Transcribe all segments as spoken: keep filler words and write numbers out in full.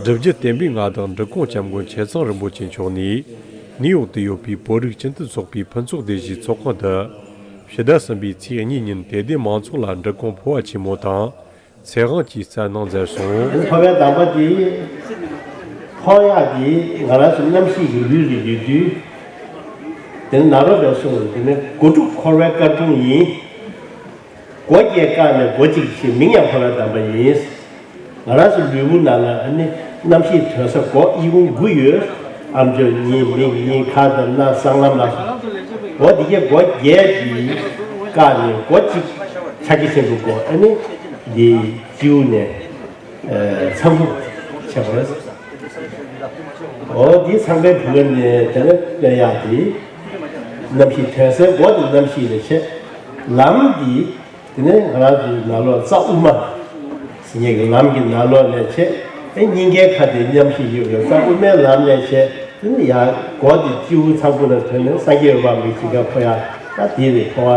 སྒྲུབ་བརྒྱུད་བསྟན་པའི་མངའ་བདག་འབྲི་གུང་སྐྱབས་མགོན་ཆེ་ཚང་རིན་པོ་ཆེ་མཆོག་ནས་ནིའུ་ཡོག་ཏུ་ཡོད་པའི་བོད་རིགས་སྤྱི་མཐུན་ཚོགས་པའི་ཕུན་ཚོགས་སྡེ་བཞིའི་ཚོགས་ཁང་དུ་ཕྱི་ཟླ་གསུམ་པའི་ཚེས་གཉིས་ཉིན་དད་ལྡན་མང་ཚོགས་ལ་འབྲི་གུང་འཕོ་བ་ཆེན་མོ་དང་ཚེ་དབང་གིས་སྩལ་གནང་མཛད་སོང་། འཕོ་བའི་གདམས་པ་དེ་འཕོ་ཡག་དེ་ང་རང་ཚོ་རྣམ་ཤེས་ཀྱི་ལུས་ལ་ཡོད་དུས། དེ་ནི་ནཱ་རོ་པས་གསུངས་པ་དེ་ནི་སྒོ་དྲུག་འཁོར་བའི་སྐར་ཁུང་ཡིན། སྒོ་བརྒྱད་བཀག་ནས་སྒོ་གཅིག་ཕྱེ། མིང་ཡང་འཕོ་བའི་གདམས་པ་ཡིན། ང་རང་ཚོ་ལུས་པོ་ནང་ལ་ཨ་ནི་རྣམ་ཤེས་ཐོན་ས་སྒོ་དབྱེ་བ་དགུ་ཡོད། ཨམ་ཅོག་གཉིས། མིག་གཉིས། ཁ་དང་སྣ། སྲང་ལམ་ལ་སོགས། སྒོ་འདི་གའི་སྒོ་བརྒྱད་ཀྱིས་བཀག་ནས་སྒོ་གཅིག་ཕྱག་རྒྱ་ཆེན་པོའི་སྒོ། ཨ་ནི་འདི་སྤྱི་བོ་ནས་ཨ་ཚངས་བུག་ཕྱེ་བ་རེད། འོ་འདི་ཚངས་པའི་བུ་ག་ནས་དེ་ནས་སླེབས་ཡག་དེ་རྣམ་ཤེས་ཐོན་སའི་སྒོ་དེ་རྣམ་ཤེས་ལ་བྱེད། ལམ་འདི། དེ་ནས་ང་རང་ཚོའི་ནང་ལོགས་རྩ་དབུ་མ་ཟེར་མཁན་གྱི་ལམ་གྱི་ནང་ལོགས་ནས་བྱས། ཨེ་སྙིང་གའི་ཁ་དེ་མཉམ་ཞིག་ཡོད་པའི་རྩ་དབུ་མའི་ལམ་ནས་བྱས། དེ་ནས་ཡར་སྒོ་དེ་སྤྱི་བོ་ཚངས་བུག་ལ་ཐོན་ནས་སངས་རྒྱས་འོད་དཔག་མེད་ཀྱི་ཞིང་ཁར་འཕོ་ཡག་ད་དེ་རེད། འཕོ་བ་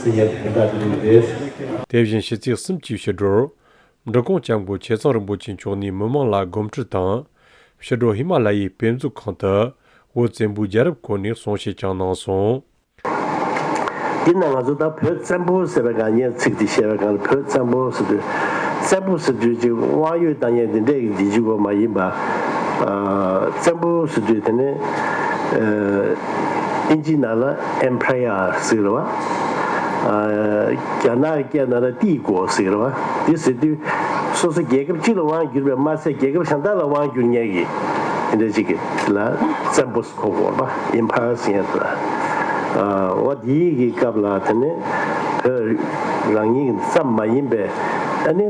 ཟེར་མཁན་དེ་འདྲ་དེ་རེད། དེ་བཞིན་ཕྱི་ཚེས་གསུམ་གྱི་ཕྱི་དྲོར་འབྲི་གུང་སྐྱབས་མགོན་ཆེ་ཚང་རིན་པོ་ཆེ་མཆོག་ནས་མི་མང་ལ་དགོངས་འཁྲེལ་དང་། ཕྱི་དྲོ་ཧི་མ་ལ་ཡའི་དཔེ་མཛོད་ཁང་དུ་བོད་བཙན་པོའི་རྒྱལ་རབས་སྐོར་ནས་གསུང་བཤད་ཀྱང་གནང་སོང་། འདི་ན་ང་ཚོ་ད་བོད་བཙན་པོ་ཟེར་བའི་སྒང་ངས་ཚིག་འདི་བཤད་པའི་སྒང་ལ། བོད་བཙན་པོ་ཟེར་དུས། བཙན་པོ་ཟེར་དུས་ཅིག་དབང་ཡོད་བཏང་ཡས་འདི་འདྲས་ཀྱི་འདི་གཅིག་པོ་མ་ཡིན་པ། ཨ་བཙན་པོ་ཟེར་དུས་དེ་ནི་ཨ་ཨིན་ཇི་ནང་ལ་ཨེམ་པ་ར་ཡར་ཟེར་བ། ཨ་རྒྱ་ནག་སྐད་ནང་ལ་ཏི་གོ་ཟེར་བ། འདི་ཟེར་དུས་སོ་སོ་རྒྱལ་ཁབ་གཅིག་ལ་དབང་བསྒྱུར་བས་མ་ཚད་རྒྱལ་ཁབ་གཞན་དག་ལ་དབང་བསྒྱུར་མཁན་གྱི་དེ་འདྲས་ཅིག་གི་ལ་བཙན་པོ་ཟེར་གོ་དགོས་པ། ཨེམ་པ་ཡར་ཟེར་ཡས་དེ་ལ། ཨ་འོ་དེའི་གི་སྐབས་ལ་དེ་ནི་བོད་རང་ཉིད་ཀྱི་ཙམ་མ་ཡིན་པའི་ཨ་ནི་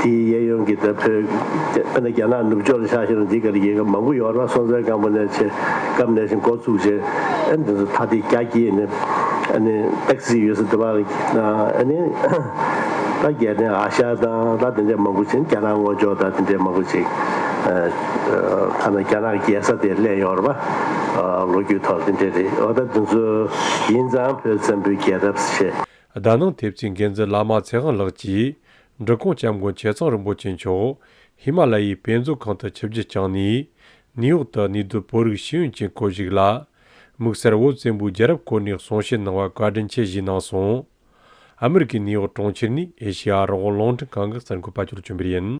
དེའི་གཡས་གཡོན་གྱི་ད་བོད་དཔེར་ན་རྒྱ་ནག་ནུབ་ཕྱོགས་ལ་ཆ་བཞག་ན་འདི་ག་ལ་རྒྱལ་ཁབ་མང་པོ་ཡོད་རེད་པ། སྲོང་བཙན་སྒམ་པོ་ནས་བྱས་སྐབས་ནས་བཞིན་འགོ་བཙུགས་བྱས། ཨ་ནི་འདི་ཚོ་ཐ་དད་རྒྱ་བསྐྱེད་ནས་ཨ་ནི་ཏག་སི་ཡོད་ས་དེ་བ་ལ་ཨ་ནི་ད་རྒྱལ་ནས་ཨ་ཤ་དང་ད་དེ་འདྲས་མང་པོ་ཅིག་རྒྱ་ནག་སྔོན་ཕྱོགས་དང་དེ་འདྲས་མང་པོ་ཅིག་ཨ་ཨ་ཐ་ན་རྒྱ་ནག་རྒྱལ་ས་དེ་སླེབས་ཡོད་རེད་པ། ཨ་ལོ་རྒྱུས་ཐོག་དེ་འདྲས་རེད། འོ་ད་དེ་ཚོ་ཡིན་ཙང་བོད་བཙན་པོའི་རྒྱལ་རབས་ཞེས། དྷ་ནང་ཐེབས་རྩའི་འགན་འཛིན་བླ་མ་ཚེ་དབང་ལགས་ཀྱིས་འབྲི་གུང་སྐྱབས་མགོན་ཆེ་ཚང་རིན་པོ་ཆེ་མཆོག་ཧི་མ་ལ་ཡའི་དཔེ་མཛོད་ཁང་དུ་ཆིབས་བསྒྱུར་བསྐྱངས་ནས་ནིའུ་ཡོག་ཏུ་གནས་སྡོད་བོད་རིགས་ཤེས་ཡོན་ཅན་སྐོར་ཞིག་ལ་དམིགས་བསལ་བོད་བཙན་པོའི་རྒྱལ་རབས་སྐོར་ནས་གསུང་བཤད་གནང་བར་བཀའ་དྲིན་ཆེ་ཞེས་གནང་སོང་། ཨ་མི་རི་ཀའི་ནིའུ་ཡོག་གྲོང་ཁྱེར་ནས་ཨེ་ཤེ་ཡ་རང་དབང་རླུང་འཕྲིན་ཁང་གི་གསར་འགོད་པ་ཅོ་ལགས་བྱོན་པ་ཡིན།